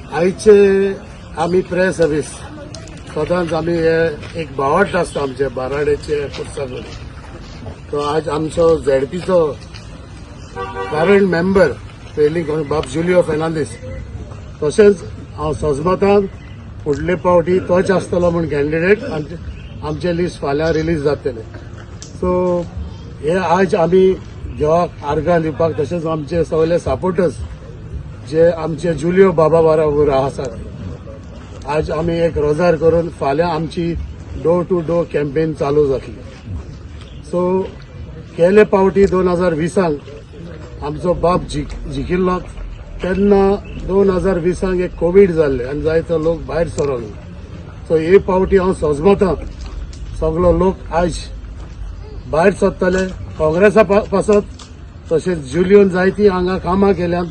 आयचे आमी press service सदांच आमी हे एक बावट आसता आमचे बाराडेचे पुरसा कडेन. तो आज आमचो झेडपीचो करंट मेंबर पयलीं बाब जुलियो फेर्नांदीस, तशेंच हांव सजमतान फुडले पावटी तोच आसतलो म्हूण कॅन्डिडेट. आमचे आमचे लिस्ट फाल्यां रिलीज जातले. सो हे आज आमी देवाक आर्गां दिवपाक, तशेंच आमचे सगळे सपोर्टर्स जे आमचे जुलियो बाबा बरोबर आसात, आज आमी एक रोजार करून फाल्यां आमची डोर टू डोर कॅम्पेन चालू जातली. सो गेले पावटी 2020 आमचो बाब जिखिल्लो तेन्ना 2020 एक कोवीड जाल्ले आनी जायतो लोक भायर सरोन. सो हे पावटी हांव सजमतां सगलो लोक आयज भायर सरतले काँग्रेसा पासत. तशेंच जुलियोन जायती हांगा कामां केल्यान.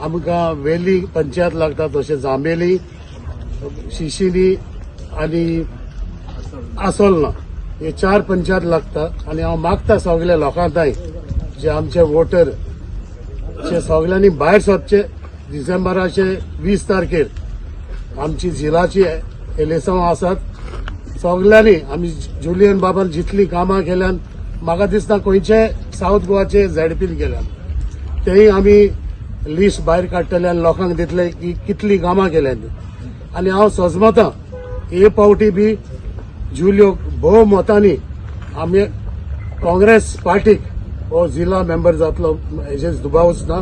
आमकां वेली पंचायत लागता, तशें जांबेली, शिशिनी आनी आसोलना हे चार पंचायत लागता. आनी हांव मागता सगल्या लोकां तांय जे आमचे वोटर जे सगल्यांनी भायर सरचे. डिसेंबराचे 20 तारखेर आमची झिलाची एलेसांव आसात. सगल्यांनी आमी जुलियन बाबान जितली कामां केल्यान, म्हाका दिसता खंयचे सावथ गोवाचे झेडपीन केल्यान. तेय आमी लिस्ट भायर काडटले आनी लोकांक दितले की कितली कामां केल्यान. आनी हांव सजमतां हे पावटी बी जुलियो भोव मतांनी आमी काँग्रेस पार्टीक हो जिल्हा मेंबर जातलो हेजेर दुबावच ना.